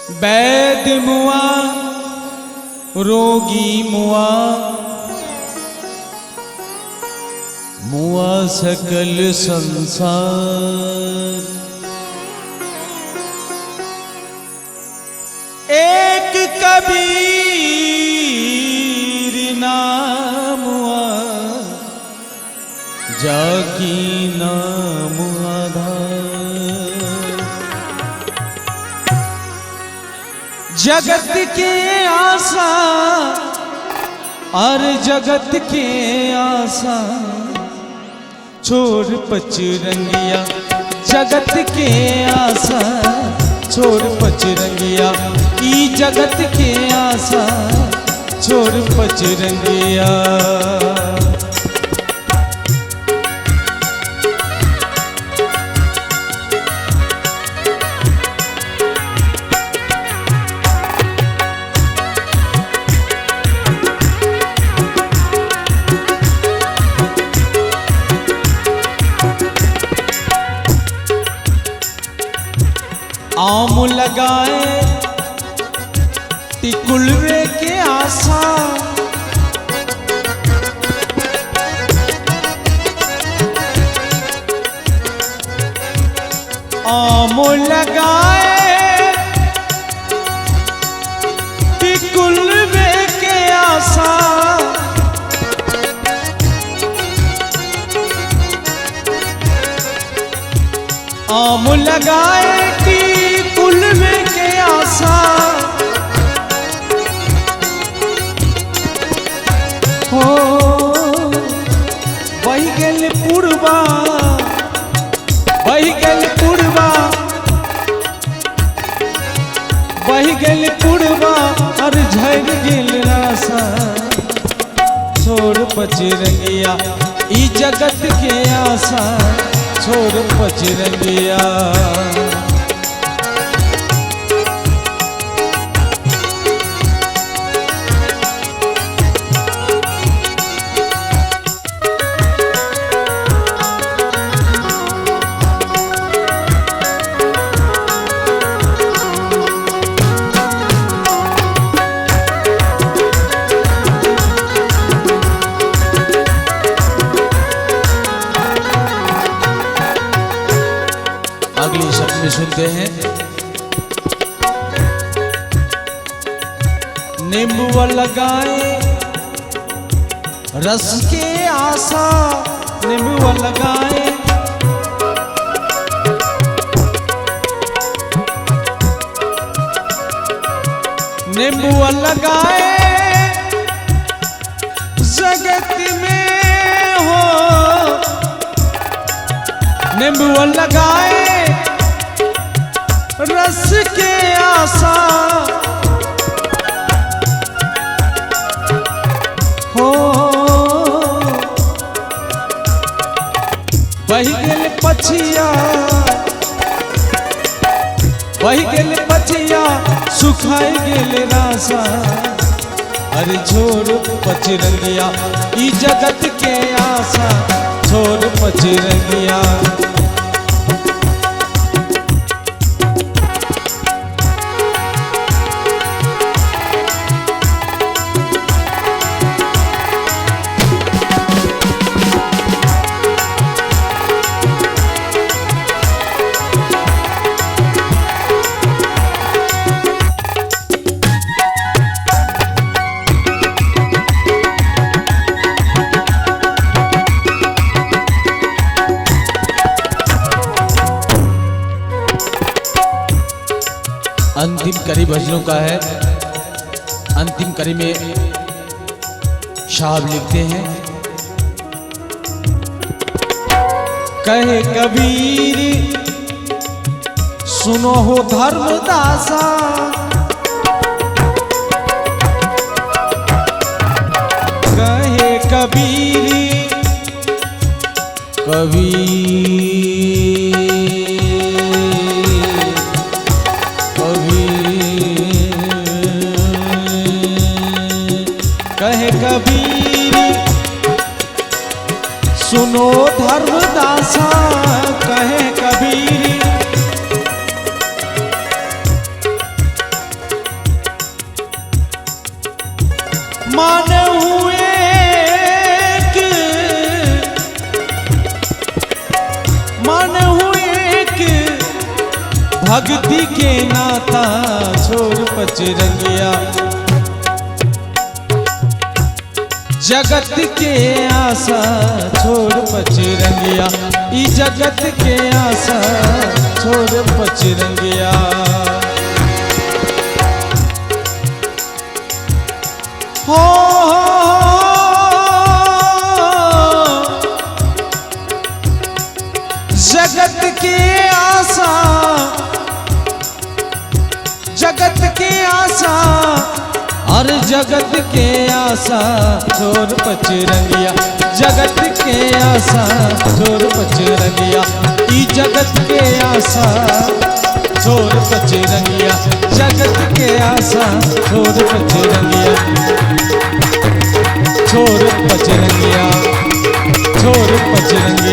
वैद मुआ रोगी मुआ, मुआ सकल संसार। एक कबीर नाम मुआ, जाकी नाम आधार। जगत के आशा और जगत के आशा छोड़ पचरंगिया, जगत के आशा छोड़ पचरंगिया, ई जगत के आशा छोड़ पचरंगिया। आम लगाए टिकुलवे के आशा, आम लगाए टिकुलवे के आशा, आम लगाए टिकुलवे के आशा। हो बही गेल पुरबा, बही गेल पुरबा, बही गेल पुरबा और झड़ गेल आशा। छोड़ पचरंगिया ई जगत के आशा, छोड़ पचरंगिया। अगली शब्द में सुनते हैं। नींबुआ लगाए रस के आशा, नींबुआ लगाए नींबुआ लगाए जगत में हो, नींबुआ लगाए रस के आशा। हो बही गेल पछिया, बही गेल पछिया, सुखाई गेल रासा। अरे छोड़ पचरंगिया ई जगत के आशा, छोड़ पचरंगिया। अंतिम करी भजनों का है। अंतिम करी में साहब लिखते हैं, कहे कबीर सुनो हो धर्मदासा, कहे कबीर कबीर कहे कबीर सुनो धर्मदासा, कहे कबीर भक्ति के नाता छोड़ पचरंगिया। जगत के आशा छोड़ पचरंगिया, ई जगत के आशा छोड़ पचरंगिया। हो जगत के आशा, जगत के आशा, और जगत के आशा छोड़ पचरंगिया। जगत के आशा छोड़ पचरंगिया, ई जगत के आशा छोड़ पचरंगिया। जगत के आशा छोड़ पचरंगिया, छोड़ पचरंगिया, छोड़ पचरंगिया।